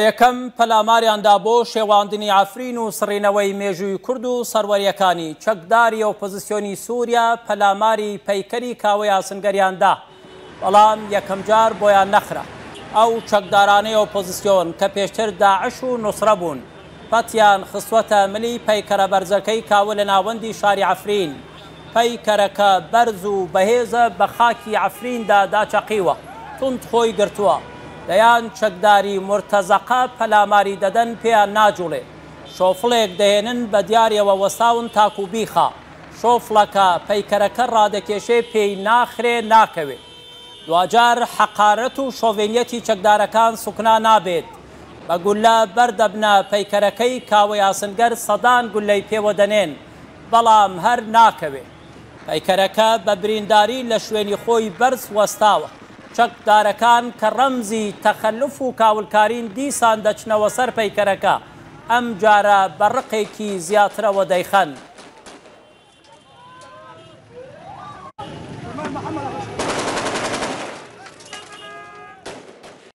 یەکەم پەلاماریاندا بۆ شێواندنی عەفرین و سڕینەوەی مێژووی کورد و سەروەرییەکانی، چەکداری ئۆپۆزسیۆنی سووریا پەلاماری پەیکەری کاوەی ئاسنگەریان دا، بەڵام یەکەمجار بۆیان نەخرا. ئەو چەکدارانەی ئۆپۆزسیۆن کە پێشتر داعش و نوسرە بوون، پەتیان خستووەتە ملی پەیکەرە بەرزەکەی کاوە لە ناوەندی شاری عەفرین. پەیکەرەکە بەرز و بەهێزە بە خاکی عەفریندا داچەقیوە، توند خۆی گرتووە، دەیان چەکداری مورتەزەقە پەلاماری دەدەن پێیان ناجوڵێ، شۆفڵێک دەهێنن بە دیاریەوە وەستاون تاکو بیخا، شۆفڵەکە پەیکەرەکە ڕادەکێشێ پێی ناخرێ ناکەوێ. دواجار حەقارەت و شۆڤێنیەتی چەکدارەکان سوکنا نابێت، بە گوللە بەردەبنە پەیکەرەکەی کاوەی ئاسنگەر سەدان گوللەی پێوە دەنێن، بەڵام هەر ناکەوێ. پەیکەرەکە بە برینداری لە شوێنی خۆی بەرز وەستاوە. چەکدارەکان کە ڕەمزی تەخەلوف و کاولکارین دیسان دەچنەوە سەر پەیکەرەکە، ئەمجارە بە ڕقێکی زیاترەوە دەیخەن.